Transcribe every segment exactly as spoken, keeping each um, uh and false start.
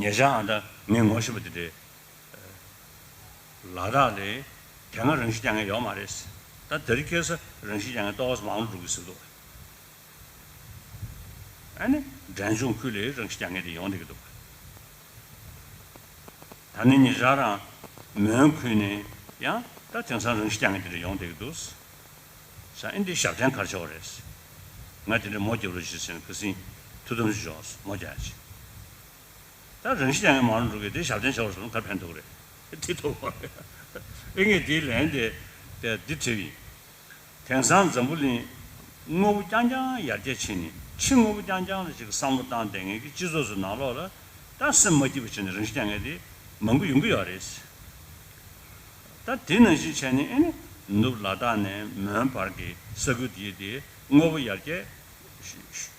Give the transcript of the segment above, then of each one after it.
ཉེ་ཆར་ཨ་ད་ངས་ངོ་ཤེས་པ་དེ་འདྲས། ལ་དྭགས་ལ་དེ་སྔ་རང་ཤི་རྐྱང་ངེས་ཡོད་མ་རེད། ད་དེ་རིང་ཁ་སང་རང་ཤི་རྐྱང་ངེས་ཏོག་ཙམ་མང་རུ་འགྲོ་གི་ཟེར་འདུག་ཨ་ནི་འབྲས་ལྗོངས་ཁུལ་ལ་རང་ཤི་རྐྱང་ངེས་དེ་ཡོང་བསྡད་ཀྱི་འདུག་ད་ནི་ཉེ་ཆར་རང་མོན་ཁུལ་ནས་ཡང་ད་དེང་སང་རང་ཤི་རྐྱང་ངེས་དེ་འདྲ་ཡོང་བསྡད་ཀྱི་འདུག་ས་ཨིན་དེ་ཞབས་བརྟན་ག་རེ་བྱེད་དགོས་རེད། ང་དེ་འདྲ་མོ་རྒྱབ་རོགས་བྱེད་ཟེར་ནས་ཁ་སང་ཐུགས་དམ་ཞུ་ཆོག་མོ་རྒྱག་ཅིག་ད་རང་ཤི་རྐྱང་ངེས་མང་རུ་འགྲོ་གི་དེ་ཞབས་བརྟན་བྱ་བར་སོང་གར་ཕན་ཐོགས་རེད། དེ་ཐོག་མ་རེད། ཨེ་ངས་དེའི་ལན་དེ་དེ་འདི་དྲིས་ཡིན། དེང་སང་འཛམ་བུ་གླིང་དངོས་པོ་རྐྱང་རྐྱང་ཡར་རྒྱས་ཕྱིན་ནས་ཕྱི་དངོས་པོ་རྐྱང་རྐྱང་ལ་ཅིག་བསམ་བློ་བཏང་བསྡད་མཁན་གྱི་སྤྱི་ཚོགས་སུ་ནང་ལོགས་ལ་ད་སེམས་མ་སྐྱིད་པ་བྱས་ནས་རང་ཤི་རྐྱང་ངེས་དེ་མང་པོ་ཡོང་གི་ཡོད་རེད། ད་དེ་ནང་བཞིན་བྱས་ནས་ཨེ་ནི་ནུབ་ལ་དྭགས་ནས་མོན་བར་གྱི་ས་ཁུལ་དེ་དེ་དངོས་པོ་ཡར་རྒྱས་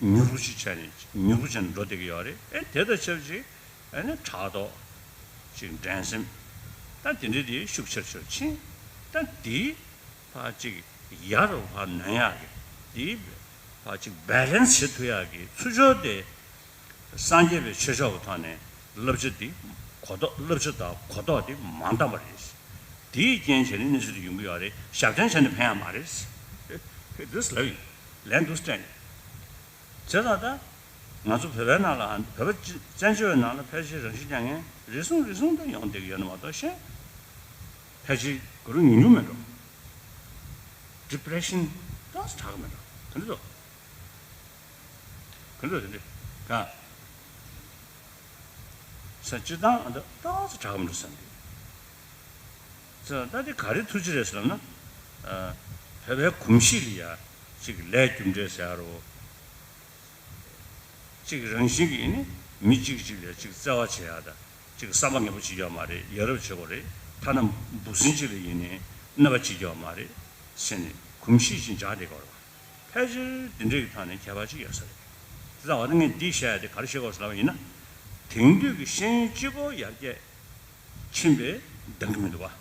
མྱུར་པོ་ཞིག་བྱས་ནས་མྱུར་པོ་བྱས་ནས་འགྲོ་བསྡད་ཀྱི་ཡོད་རེད། ཨེ་དེ་དང་ཆབས་ཅིག་ཨེ་ནི་ཕྲག་དོག་ཅིག་འགྲན་སེམས་ད་དེ་འདྲ་དེ་ཤུགས་ཆེར་ཆེར་ཕྱིན། ད་དེ་ཕར་ཅིག་ཡར་ཕར་ནོན་ཡག་གི་དེ་ཕར་ཅིག་བེ་ལེན་སི་བྱེད་ཐུབ་ཡག་གི་ཚུར་ཕྱོགས་དེ། སངས་རྒྱས་པའི་ཆོས་ཕྱོགས་ཀྱི་ཐོག་ནས་བསླབ་བྱ་འདི་གོ་རྟོགས་བསླབ་བྱ་དང་གོ་རྟོགས་འདི་མ་འདང་བ་རེད། དེའི་རྐྱེན་བྱས་ནས་གནས་ཚུལ་འདི་ཡོང་གི་ཡོད་རེད། ཞབས་བརྟན་བྱས་ནས་ཕན་ཡག་མ་རེད། འདི་ལབ་ཡིན། ལན་འདུག་སྤྲད་ནས། བྱས་ཙང་ད་ང་ཚོ་བོད་པའི་ནང་ལ་བོད་པ་བཙན་བྱོལ་བའི་ནང་ལ་ཕལ་ཆེར་རང་ཤི་རྐྱང་ངན་རེ་ཟུང་རེ་ཟུང་དུ་ཡོང་བསྡད་ཀྱི་ཡོད་ན་མ་གཏོགས་གཞན་ཕལ་ཆེར་ག་རུ་ཉུང་ཉུང་མེད་འགྲོ། ཌི་པི་རེ་ཤན་ཏོག་ཙམ་དྲག་གི་མེད་འགྲོ་ག་འདྲ་འདུག་ག་འདྲ་དེ་འདྲ་ག་ས་སྤྱིར་བཏང་ཨ་འདྲ་ཏོག་ཙམ་དྲག་མི་འགྲོ་བསམ་གི་ཙང་ད་དེ་ག་རེ་ཐུགས་རྗེ་རེད་ཟེར་ན། ཨ་བོད་པའི་གོམས་གཤིས་ལ་ཡ་ཅིག་ལས་རྒྱུ་འབྲས་ཟེར་ཡ་རོ། ཅིག་རང་བཞིན་གྱིས་ནི་མི་གཅིག་གཅིག་ལ་ཅིག་བརྩེ་བ་བྱེད་ཡ་ད་ཅིག་བསམ་པ་ངན་པ་བྱེད་ཀྱི་ཡོད་མ་རེད། ཡ་རབས་བྱེད་དགོས་རེད། ཐ་ན་འབུ་སྲིན་གཅིག་ལ་ཡིན་ནའི་གནོད་པ་བྱེད་ཀྱི་ཡོད་མ་རེད་ཟེར་ནས་གོམས་གཤིས་ཤིག་འཇགས་བསྡད་དགོས་རེད་བ། ཕལ་ཆེར་འདི་འདྲའི་གི་ཐོག་ནས་ཁྱད་པར་ཅིག་ཡོད་ས་རེད། དེ་ཙང་འོ་ན་ངས་འདི་བཤད་ཡ་དེ་ག་རེ་བཤད་དགོས་ཟེར་ལབ་པ་ཡིན་ན། དེང་དུས་ཀྱི་ཤེས་ཡོན་གཅིག་པོ་ཡར་རྒྱས་ཕྱིན་པས་འདང་གི་མི་འདུག་བ།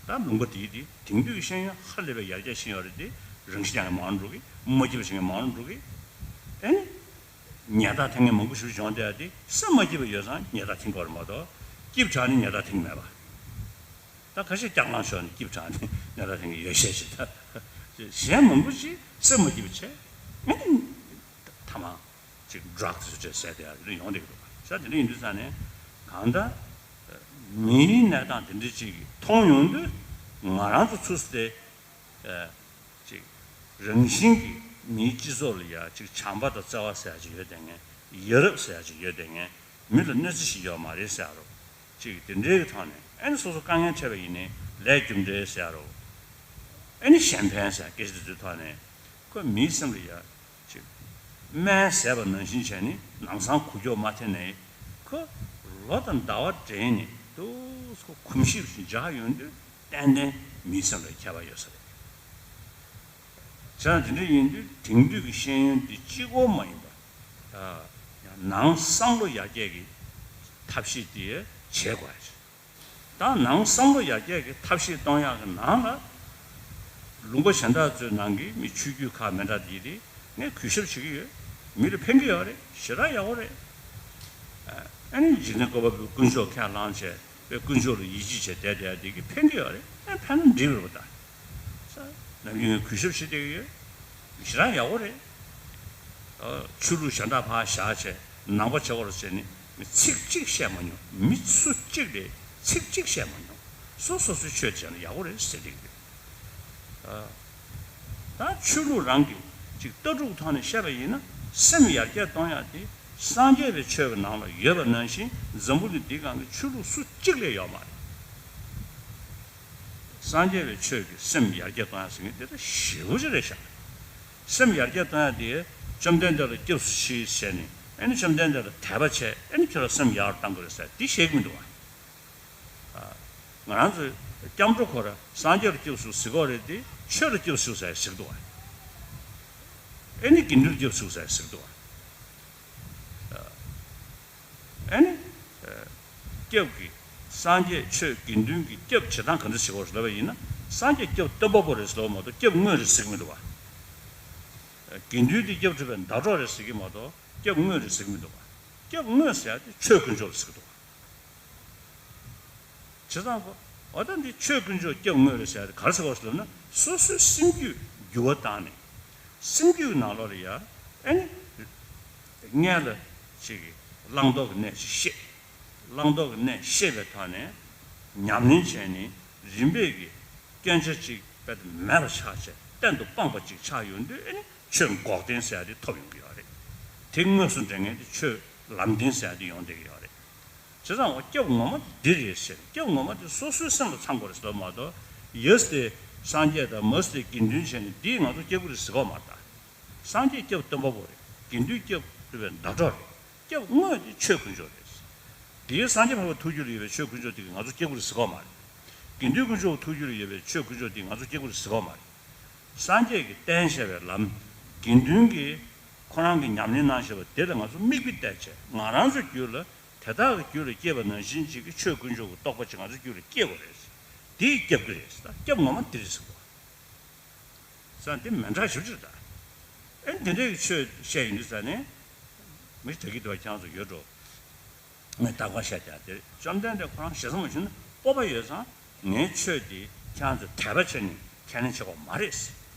ད་ལུང་པ་དེའི་དེ་དེང་དུས་ཀྱི་ཤེས་ཡོན་ཧ་ལས་པའི་ཡར་རྒྱས་ཕྱིན་ཡོད་རེད་དེ། རང་ཤི་རྐྱང་ངན་མང་རུ་འགྲོ་གི་མ་སྐྱིད་པ་བྱེད་མཁན་མང་རུ་འགྲོ་གི་ཨེ་ནི། ཉེས་རྡུང་འཐེན་མཁན་མང་པོ་ཞིག་བྱུང་བསྡད་ཡ་དེ་སེམས་མ་སྐྱིད་པ་ཡོད་ཙང་ཉེས་རྡུང་འཐེན་དགོས་རེད་མ་གཏོགས་སྐྱིད་པ་དྲགས་ནས་ཉེས་རྡུང་འཐེན་གི་མེད་པ། ད་ཁ་ཤས་སྐྱག་ལང་ཤོར་ནས་སྐྱིད་པ་དྲགས་ནས་ཉེས་རྡུང་འཐེན་གི་ཡོད་ཤས་ཤིག་ད། གཞན་མང་པོ་ཞིག་སེམས་མ་སྐྱིད་པ་བྱས་ཨེ་ནི། ཐ་མ་ཅིག་ཌྲག་དེ་ཚོ་བྱས་ཟས་བསྡད་ཡ་དེ་འདྲ་ཡོང་བསྡད་ཀྱི་འདུག་བ། ས་དེ་འདྲ་ཡིན་དུས་ཙང་ནས་གང་ལྟར་མིའི་གནས་སྟངས་དེ་འདྲ་ཅིག་མཐོང་ཡོང་དུས་ང་རང་ཚོ་ཚུར་སྟེ། ཅིག་རང་བཞིན་གྱིས་མིའི་སྤྱི་ཚོགས་ལ་ཡ་ཅིག་བྱམས་པ་དང་བརྩེ་བ་ཟེར་ཡ་ཅིག་ཡོད་བསྡད་མཁན། ཡ་རབས་ཟེར་ཡ་ཅིག་ཡོད་བསྡད་མཁན། མི་ལ་གནོད་འཚེ་ཞིག་ཡོད་མ་རེད་ཟེར་ཡ་རོ། ཅིག་དེ་འདྲའི་གི་ཐོག་ནས་ཨ་ནི་སོ་སོ་དཀའ་ངལ་འཕྲད་པ་ཡིན་ནའི་ལས་རྒྱུ་འབྲས་ཟེར་ཡ་རོ། ཨ་ནི་གཞན་ཕན་ཟེར་ཡ་སྐད་ཆ་དེ་ཚོའི་ཐོག་ནས་ཁོ་མིའི་སེམས་ལ་ཡ་ཅིག་སྨན་ཟས་པ་ནང་བཞིན་བྱས་ནས་ནམ་སང་འགུལ་སྐྱོད་མ་ཐེབས་ནའི་ཁོ་ལོ་དང་ཟླ་བ་འདྲེས་ནས་དུས་ཚོད་གོམས་གཤིས་ཤིག་འཇགས་ཡོང་དུས། ཏན་ཏན་མིའི་སེམས་ལ་ཁྱད་པར་ཡོད་ས་རེད། བྱས་ན་དེ་འདྲ་ཡིན་དུས་དེང་དུས་ཀྱི་ཤེས་ཡོན་འདི་གཅིག་པོ་མ་ཡིན་པར། ཡང་ནང་བསམ་བློ་ཡར་རྒྱས་ཀྱི་ཐབས་ཤེས་དེ་བྱེད་དགོས་རེད། ད་ནང་བསམ་བློ་ཡར་རྒྱས་ཀྱི་ཐབས་ཤེས་གཏོང་ཡག་གི་ནང་ལ། ལུང་པ་གཞན་དག་ཚོའི་ནང་གི་མི་ཆོས་བརྒྱུད་ཁག་མི་འདྲ་དེ་དེ་ངས་གུས་ཞབས་བྱེད་ཀྱི་ཡོད། མི་ལ་ཕན་གྱི་ཡོད་རེད། ཞེ་དྲག་ཡག་པོ་རེད། ཨ་ནི་འཇིག་རྟེན་བཀོད་པ་པོའི་དཀོན་མཆོག་ཁས་བླངས་བྱས། པའི་དཀོན་མཆོག་ལ་ཡིད་ཆེས་བྱས་བསྡད་བསྡད་དེ་གི་ཕན་གྱི་ཡོད་རེད། ཨེ་ཕན་ན་འགྲིག་རེད་པ་ད། ས་ནམ་རྒྱུན་ངས་གུས་ཞབས་བྱེད་བསྡད་ཀྱི་ཡོད། ཞེ་དྲག་ཡག་པོ་རེད། ཨ་ཆོས་ལུགས་གཞན་དག་ཕར་བཞག་བྱས་ནང་པ་བྱེད་དགོས་རེད་ཟེར་ནས་ཚིག་གཅིག་བཤད་མ་མྱོང་། མི་སུ་གཅིག་ལས་ཚིག་གཅིག་བཤད་མ་མྱོང་། སོ་སོ་སོའི་ཆོས་བྱས་ན་ཡག་པོ་རེད་ཟེར་བསྡད་ཀྱི་ཡོད། ཨ། ད་ཆོས་ལུགས་རང་གི་ཅིག་ལྟ་གྲུབ་ཐོག་ནས་བཤད་པ་ཡིན་ན་སེམས་ཡར་རྒྱས་གཏོང་ཡག་དེ་སངས་རྒྱས་པའི་ཆོས་ཀྱི་ནང་ལ་ཡོད་པ་ནང་བཞིན་འཛམ་བུ་གླིང་འདིའི་སྒང་གི་ཆོས་ལུགས་སུ་གཅིག་ལས་ཡོད་མ་རེད། སངས་རྒྱས་པའི་ཆོས་ཀྱི་སེམས་ཡར་རྒྱས་གཏོང་ཡག་ཟེར་མཁན་དེ་ད་ཞེ་པོ་ཅིག་རེད་ཤག་སེམས་ཡར་རྒྱས་གཏོང་ཡག་དེ་བཅོམ་ལྡན་འདས་ལ་སྐྱབས་སུ་མཆི་ཟེར་ནས་ཨ་ནི་བཅོམ་ལྡན་འདས་ལ་དད་པ་བྱས་ཨ་ནི་ཁྱོད་རང་སེམས་ཡར་གཏོང་དགོས་རེད་ཟེར་འདི་བཤད་ཀྱི་མི་འདུག་བ། ང་རང་ཚོའི་སྐྱབས་འགྲོ་ཁོ་ར་སངས་རྒྱས་ལ་སྐྱབས་སུ་ཟེར་གྱི་རེད་དེ་ཆོས་ལ་སྐྱབས་སུ་ཟེར་ཟེར་གྱི་འདུག་བ། ཨེ་ནི་དགེ་འདུན་ལ་སྐྱབས་སུ་ཟེར་ཟེར་གྱི་འདུག་བ། ཨེ་ནི། སྐྱབས་ཀྱི། སངས་རྒྱས་ཆོས་དགེ་འདུན་གྱི་སྐྱབས་བྱེད་སྟངས་ག་འདྲ་བྱེད་དགོས་ལབ་པ་ཡིན་ན་སངས་རྒྱས་སྐྱབས་སྟོན་པ་པོ་རེད་ཟེར་བ་མ་གཏོགས་སྐྱབས་དངོས་རེད་ཟེར་གྱི་མི་འདུག་བ། དགེ་འདུན་དེ་སྐྱབས་གྲུབ་པའི་ཟླ་གྲོགས་རེད་ཟེར་གྱི་མ་གཏོགས་སྐྱབས་དངོས་རེད་ཟེར་གྱི་མི་འདུག་བ། སྐྱབས་དངོས་ཟེར་ཡ་དེ་ཆོས་དཀོན་མཆོག་ལ་ཟེར་གྱི་འདུག་བ། བྱས་ཙང་གོ། འོ་ད་འདི་ཆོས་དཀོན་མཆོག་སྐྱབས་དངོས་རེད་ཟེར་ཡ་དེ་ག་རེ་ཟེར་བ་ཟེར་ལབ་ན། སོ་སོའི་སེམས་རྒྱུད་འགྱུར་བ་བཏང་ནས། སེམས་རྒྱུད་ནང་ལོགས་ལ་ཡ། ཨེ་ནི། སྔོན་ལ་ཅིག་གིས་བླང་དོར་གྱི་གནས་ཤིག་ཤེས། བླང་དོར་གྱི་གནས་ཤེས་པའི་ཐོག་ནས། ཉམས་ལེན་བྱས་ནས་རིམ་པས་ཀྱིས་སྐྱོན་ཆ་གཅིག་རྦད་དེ་མེད་པ་ཆགས་བྱས། གཏན་དུ་སྤངས་པ་ཅིག་ཆགས་ཡོང་དུས། ཨེ་ནི་ཆོས་འགོག་བདེན་ཟེར་ཡ་དེ་ཐོབ་ཡོང་གི་ཡོད་རེད། དེ་དངོས་སུ་འདྲེན་མཁན་དེ་ཆོས་ལམ་བདེན་ཟེར་ཡ་དེ་ཡོང་བསྡད་ཀྱི་ཡོད་རེད། བྱས་ཙང་འོ་སྐྱབས་ངོ་མ་འདི་རེད་ཟེར། སྐྱབས་ངོ་མ་དེ་སོ་སོའི་སེམས་ལ་ཚང་དགོས་རེད་ཟེར་བ་མ་གཏོགས། ཡ་ཟེར་སངས་རྒྱས་དང་མ་ཟེར་དགེ་འདུན་བྱས་ནས་འདིས་ང་ཚོ་སྐྱབས་ཀྱི་རེད་ཟེར་གོ་མ་རེད་ད། སངས་རྒྱས་སྐྱབས་སྟོན་པ་པོ་རེད། དགེ་འདུན་སྐྱབས་སྒྲུབ་པའི་མདའ་གྲོགས་རེད། སྐྱབས་དངོས་དེ་ཆོས་དཀོན་མཆོག་རེད། དེའི་སངས་རྒྱས་ཕ་བོ་ཐུགས་རྒྱུད་ལ་ཡོད་པའི་ཆོས་དཀོན་མཆོག་དེ་གིས་ང་ཚོ་སྐྱབས་ཀྱི་རེད་ཟེར་གོ་མ་རེད། དགེ་འདུན་དཀོན་མཆོག་ཐུགས་རྒྱུད་ལ་ཡོད་པའི་ཆོས་དཀོན་མཆོག་དེས་ང་ཚོ་སྐྱབས་ཀྱི་རེད་ཟེར་གོ་མ་རེད། སངས་རྒྱས་ཀྱིས་བསྟན་བཞག་པའི་ལམ། དགེ་འདུན་གྱིས་ཁོ་རང་གིས་ཉམས་ལེན་གནང་བཞག་པ་དེ་ལ་ང་ཚོ་མིག་དཔེ་བལྟས་བྱས། ང་རང་ཚོའི་རྒྱུད་ལ་དེ་དག་གི་རྒྱུད་ལ་སྐྱེས་པ་ནང་བཞིན་ཅིག་གི་ཆོས་དཀོན་མཆོག་གི་རྟོགས་པ་ཅིག་ང་ཚོའི་རྒྱུད་ལ་སྐྱེ་དགོས་རེད། དེས་སྐྱབས་ཀྱི་རེད། ད་སྐྱབས་ངོ་མ་འདི་རེད་ཟེར་གོ། ས་འདི་མི་འདྲ་ཞིབ་ཅིག་ད། ཨེ་འདི་འདྲའི་ཆོས་བཤད་ཡིན་དུས་ས་ནས། མི་ཞིག་ད་གི་འདུག་བ། ཁྱེད་ཚོ་ཡོད་འགྲོ། ངས་རྟག་པར་བཤད་ཀྱང་དེ་བཅོམ་ལྡན་འདས་ཁོ་རང་ཞེ་ས་མ་ཞུ་ན། སྤོབས་པ་ཡོད་ཙང་ངའི་ཆོས་འདི་ཁྱེད་ཚོས་དད་པ་བྱས་ནས་ཁས་ལེན་བྱེད་དགོས་མ་རེད།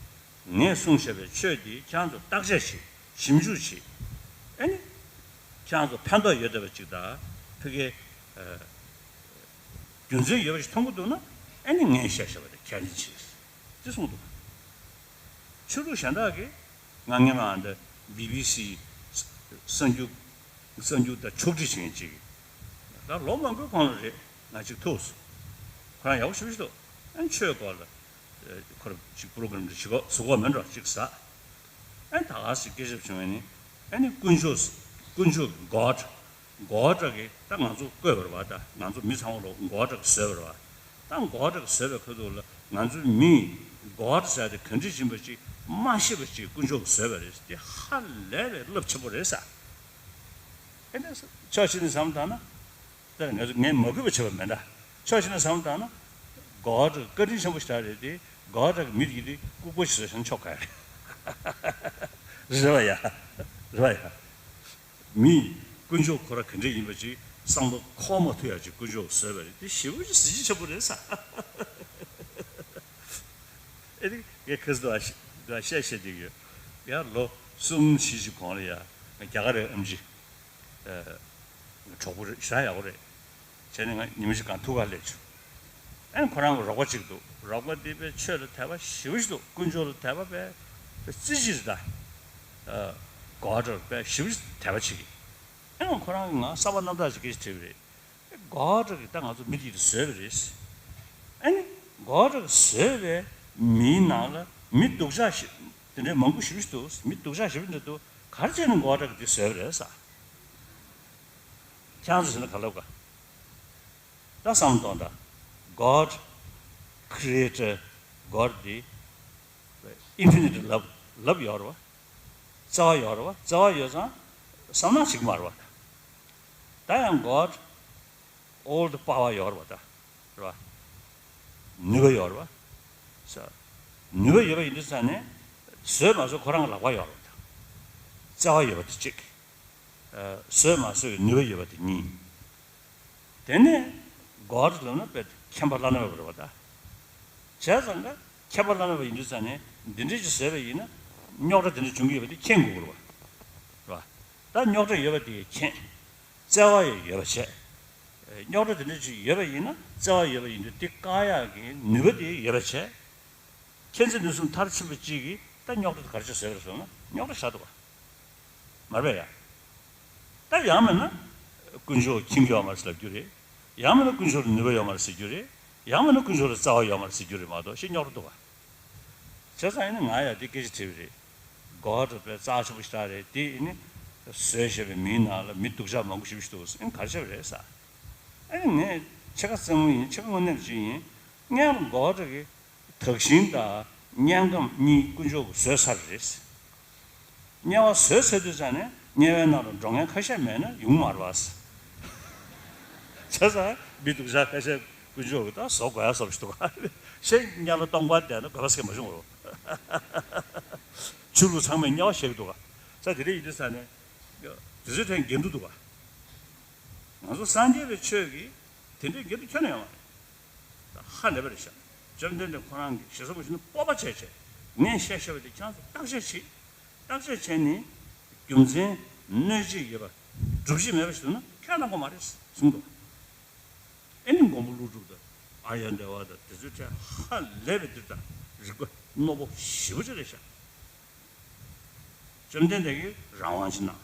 ངས་གསུངས་བཞག་པའི་ཆོས་འདི་ཁྱེད་ཚོས་བརྟག་དཔྱད་བྱེད། ཞིབ་འཇུག་བྱེད། ཨེ་ནི། ཁྱེད་ཚོ་ཕན་ཐོགས་ཡོད་བསྡད་པ་ཅིག་དང་། ཕ་གི། ཨ། རྒྱུ་མཚན་ཡོད་པ་ཞིག་མཐོང་གི་འདུག་ན། ཨེ་ནི་ངས་བཤད་བཞག་པ་དེ་ཁས་ལེན་བྱེད། ཅེས་གསུངས་འདུག། ཆོས་ལུགས་གཞན་དག་གིས་ང་ངས་མ་འདི་བི་བི་སི་གསར་འགྱུར། གསར་འགྱུར་དང་ཕྱོགས་སྒྲིག་བྱེད་མཁན་ཅིག། ད་ལོ་མང་པོའི་གོང་ལ་རེད། ང་ཅིག་ཐུག་སོང་། ཁོ་རང་ཡག་པོ་ཞེ་པོ་ཞིག་འདུག། ཨ་ནི་ཆོས་སྐོར་ལ་ཁོ་རང་ཅིག་པོ་རོ་གྷ་རམ་ཅིག་བཟོ་གོ་མེད་འགྲོ་ཅིག་ཟ། ཨ་ནི་ད་ག་སེ་སྐད་ཆ་བྱུང་བ་ནི། ཨ་ནི་དཀོན་མཆོག། དཀོན་མཆོག་གི་གོཌ། གོཌ་གི་ད་ང་ཚོ་བཀོད་པ་རེད་པ། ད་ང་ཚོ་མི་ཚང་མ་ལོ་གོཌ་གིས་བཟོས་པ་རེད་པ། ད་གོཌ་གིས་བཟོས་པའི་ཁ་ཐུག་ལ་ང་ཚོའི་མིས་གོཌ་ཟེར་དེ་ག་འདྲ་ཡིན་པ་ཅིག་མ་ཤེས་པ་ཅིག་དཀོན་མཆོག་གིས་བཟོས་པ་རེད། དེ་ཧ་ལས་པའི་རླབས་ཆེན་པོ་རེད་ཟེར། ཨེ་ནས་ཕྱོགས་གཅིག་ནས་བསམ་བཏང་ན། ད་ང་ཚོ་ངས་མ་གུས་པ་བྱས་པ་མེད་ད། ཕྱོགས་གཅིག་ནས་བསམ་བཏང་ན། གོཌ་གི་བཀའ་དྲིན་ཆེན་པོ་ཞིག་རེད་དེ། གོཌ་གིས་མི་དེ་ལྐུགས་པ་ཞིག་བཟོས་བཞག་ན་ཆོག་ག་རེད། རེད་པ་ཡ། རེད་པ་ཡ། མི། དཀོན་མཆོག་ཁོ་རང་ག་འདྲ་ཡིན་པ་ཅིག་བསམ་བློ་འཁོར་མ་ཐུབ་ཡ་ཅིག་དཀོན་མཆོག་བཟོས་པ་རེད། དེ་ཞེ་པོ་ཅིག་གཟི་བརྗིད་ཆེན་པོ་རེད་ཟེར། ཨེ་ནི་ངས་ཁ་སང་དུ་བཤད་བཤད་བསྡད་ཡོད། ཡ་ལོ་གསུམ་བཞི་ཅིག་གོང་ལ་ཡ། རྒྱ་གར་རི་ཨེམ་ཆི། གྲོགས་པོ་རེད། ཞེ་དྲག་ཡག་པོ་རེད། བྱས་ནས་ང་ཉི་མ་ཞིག་སྒང་ཐུག་ག་སླེབས་བྱུང་། ཨ་ནི་ཁོ་རང་གི་རོགས་པ་ཅིག་འདུག། རོགས་པ་དེ་དཔེ་ཆོས་ལ་དད་པ་ཞེ་པོ་ཞིག་འདུག། དཀོན་མཆོག་ལ་དད་པ་དཔེ་རྩེ་གཅིག་རེད་ད། གོཌ་དཔེ་ཞེ་པོ་ཞིག་དད་པ་བྱེད་ཀྱི། ཨ་ནི་ཁོ་རང་གིས་ང་གསར་པ་རྣམ་དག་ཅིག་སྐད་ཆ་དྲིས་པ་རེད། གོཌ་གིས་ད་ང་ཚོ་མི་དེ་བཟོས་པ་རེད། ཨ་ནི་གོཌ་གིས་བཟོས་པའི་མིའི་ནང་ལ་མི་སྡུག་ཅག་ཞིག་དེ་འདྲའི་མང་པོ་ཞེ་པོ་ཞིག་འདུག། མི་སྡུག་ཅག་ཞེ་པོ་འདྲ་འདུག། ག་རེ་བྱས་ནས་གོཌ་གིས་དེ་བཟོས་པ་རེད་ཟེར། ཁྱེད་ཚོ་ཟེར་ན་ག་ལབ་ག། ད་བསམ་བློ་གཏོང་དང་། God, Creator, God འདི་infinite love, love ཡོད་རེད་པ། བརྩེ་བ་ཡོད་རེད་པ། བརྩེ་བ་ཡོད་ཙང་བསམ་ན་འགྲིག་གི་མ་རེད་པ། ད་ཡང་God, all the power ཡོད་རེད་པ། ད་རེད་པ། ནུས་པ་ཡོད་རེད་པ། ནུས་པ་ཡོད་པ་ཡིན་དུས་ཙང་ནས་བཟོས་མ་བཟོས་ཁོ་རང་གི་ལག་པར་ཡོད་རེད་པ། ད་བརྩེ་བ་ཡོད་པ་དེ་གཅིག། བཟོས་མ་བཟོས་ཀྱི་ནུས་པ་ཡོད་པ་དེ་གཉིས། དེ་ནས་God ལབ་ན་དཔེ་མཁྱེན་པ་བླ་ན་མེད་པ་རེད་པ། ད་བྱས་ཙང་ཀ་མཁྱེན་པ་བླ་ན་མེད་པ་ཡིན་དུས་ཙང་ནས་འདི་འདྲ་ཞིག་བཟོས་པ་ཡིན་ན་རྙོག་དྲ་དེ་འདྲ་འབྱུང་གི་ཡོད་པ་དེ་མཁྱེན་དགོས་ཀྱི་རེད་པ། རེད་པ། ད་རྙོག་དྲ་ཡོད་པ་དེ་མཁྱེན། བརྩེ་བ་ཡང་ཡོད་པ་བྱས། རྙོག་དྲ་དེ་འདྲ་ཞིག་ཡོད་པ་ཡིན་ན་བརྩེ་བ་ཡོད་པ་ཡིན་དུས་དེ་བཀག་ཡག་གི་ནུས་པ་དེ་ཡོད་པ་བྱས། མཁྱེན་བརྩེ་ནུས་གསུམ་མཐར་ཕྱིན་པ་གཅིག་གིས་ད་རྙོག་དྲ་དེ་ག་རེ་བྱས་བཟོས་པ་རེད་ཟེར་ན་རྙོག་དྲ་བཞག་འདུག་ག། མ་རེད་པས་ཡ། ད་ཡང་མིན་ན་དཀོན་མཆོག་མཁྱེན་གྱི་ཡོད་མ་རེད་ཟེར་ལབ་རྒྱུ་རེད། ཡང་མིན་ན་དཀོན་མཆོག་ལ་ནུས་པ་ཡོད་མ་རེད་ཟེར་རྒྱུ་རེད། ཡང་མིན་ན་དཀོན་མཆོག་ལ་བརྩེ་བ་ཡོད་མ་རེད་ཟེར་རྒྱུ་རེད་མ་གཏོགས་ཞེ་རྙོག་དྲ་འདུག་ག། བྱས་ཙང་ཡིན་ན་ང་ཡང་དེ་སྐད་ཆ་དྲིས་པ་རེད། God དཔེ་རྩ་ཆེན་པོ་ཞེ་དྲག་རེད། དེ་ཡིན་ནི་བཟོས་བཞག་པའི་མིའི་ནང་ལ་མི་སྡུག་ཅག་མང་པོ་ཞེ་པོ་ཞིག་འདུག། ཨེ་ག་རེ་བྱས་པ་རེད་ཟེར། ཨེ་ངས་ཕྱེད་ཀ་རྩེད་མོ་ཡིན། ཕྱེད་ཀ་དངོས་གནས་ཅིག་ཡིན། སྔོན་ལ་God གིས་དག་ཞིང་དང་དམྱལ་ཁམས་གཉིས་དཀོན་མཆོག་གིས་བཟོས་ཚར་རེད། དམྱལ་བ་བཟོས་ཚར་དུས་ཙང་ནས་དམྱལ་བའི་ནང་ལ་འགྲོ་མཁན་ཁ་ཤས་མེད་ན་ཡོང་མ་རེད་པ། བྱས་ཙང་མི་སྡུག་ཅག་ཁ་ཤས་དཀོན་མཆོག་གིས་ད་བཟོ་དགོས་ཡ་བཟོ་ཞིག་འདུག་ག། ཤེས་དམྱལ་བ་སྟོང་པར་བསྡད་ན་དགོས་པ་ཟེར་མ་བྱུང་རོ། ཆོས་ལུགས་ཚང་མས་དམྱལ་བ་བཤད་ཀྱི་འདུག་ག། ས་དེ་འདྲ་ཡིན་དུས་ཙང་ནས་དེ་ཚོའི་ཐད་འགལ་འདུ་འདུག་ག། ང་ཚོ་སངས་རྒྱས་པའི་ཆོས་ཀྱིས་དེ་འདྲའི་འགལ་འདུ་ཁྱོན་ནས་ཡོང་བ་རེད། ཧ་ལས་པ་རེད་ཤག་བཅོམ་ལྡན་འདས་ཁོ་རང་གིས་ཞེ་ས་མ་ཞུ་ན་སྤོབས་པ་བྱས་བྱས་ངས་བཤད་བཤད་པ་དེ་ཁྱེད་ཚོ་བརྟག་དཔྱད་བྱེད། བརྟག་དཔྱད་བྱས་ནས་རྒྱུ་མཚན་གནོད་བྱེད་ཡོད་པ་སྒྲུབ་བྱེད་མེད་པ་ཞིག་འདུག་ན་ཁས་བླངས་དགོས་མ་རེད་གསུངས་འདུག་ཨེ་ནི་མགོན་པོ་ཀླུ་སྒྲུབ་དང་ཨཱརྱ་དེ་བ་དང་དེ་ཚོའི་གྲས་ཧ་ལས་པའི་འདིར་དང་རིག་པ་རྣོ་པོ་ཞེ་པོ་ཅིག་རེད་ཤག་བཅོམ་ལྡན་འདས་ཀྱིས་རང་དབང་ཅིག་གནང་།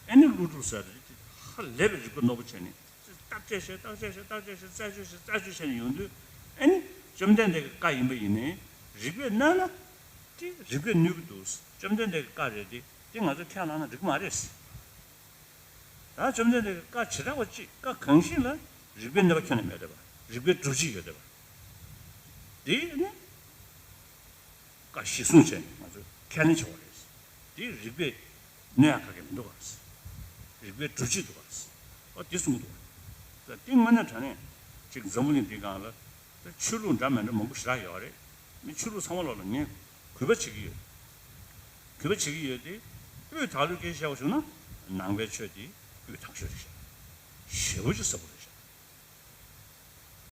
ཨེ་ནི་ཀླུ་སྒྲུབ་ཟེར་དེ་ཧ་ལས་པའི་རིག་པ་རྣོ་པོ་བྱས་ནས་བརྟག་དཔྱད་བྱས་བརྟག་དཔྱད་བྱས་བརྟག་དཔྱད་བྱས་རྩད་གཅོད་བྱས་རྩད་གཅོད་བྱས་ནས་ཡོང་དུས་ཨེ་ནི་བཅོམ་ལྡན་འདས་ཀྱི་བཀའ་ཡིན་པ་ཡིན་ནའི་རིག་པས་གནོན་ན་དེ་རིག་པས་གནོད་ཀྱི་འདུག་བཅོམ་ལྡན་འདས་ཀྱི་བཀའ་རེད་དེ་དེ་ང་ཚོས་ཁས་བླངས་ན་འགྲིག་གི་མ་རེད། ད་བཅོམ་ལྡན་འདས་ཀྱི་བཀའ་བྱེ་བྲག་པ་གཅིག་བཀའ་གང་ཞིག་ལ་རིག་པའི་གནོད་པ་ཁྱོན་ནས་མེད་བསྡད་པ་རིག་པའི་སྒྲུབ་བྱེད་ཡོད་བསྡད་པ། དེ་ནི་བཀའ་གཞིར་བཟུང་བྱས་ནས་ང་ཚོས་ཁས་ལེན་བྱེད་དགོས་རེད། དེ་རིག་པས་གནོད་ཡག་ག་གེ་མི་འདུག་ག་རིག་པའི་སྒྲུབ་བྱེད་འདུག་ག་ཨ་དེ་གསུང་གི་འདུག་ག་དེ་དངོས་གནས་དྲང་གནས་ཅིག་འཛམ་བུ་གླིང་འདིའི་སྒང་ལ་ད་ཆོས་ལུགས་འདྲ་མི་འདྲ་མང་པོ་ཞེ་དྲག་ཡོད་རེད། མི་ཆོས་ལུགས་ཚང་མ་ལོག་ལ་ངས་གུས་པ་བྱེད་ཀྱི་ཡོད། གུས་པ་བྱེད་ཀྱི་ཡོད་དེ། དབུས་དག་ལུས་སྐད་ཆ་བཤད་པ་བྱུང་ན་ནང་པའི་ཆོས་དེ་དབུས་དག་ཤོས་རེད་ཤག་ཞེ་པོ་ཅིག་ཟབ་པོ་རེད་ཤག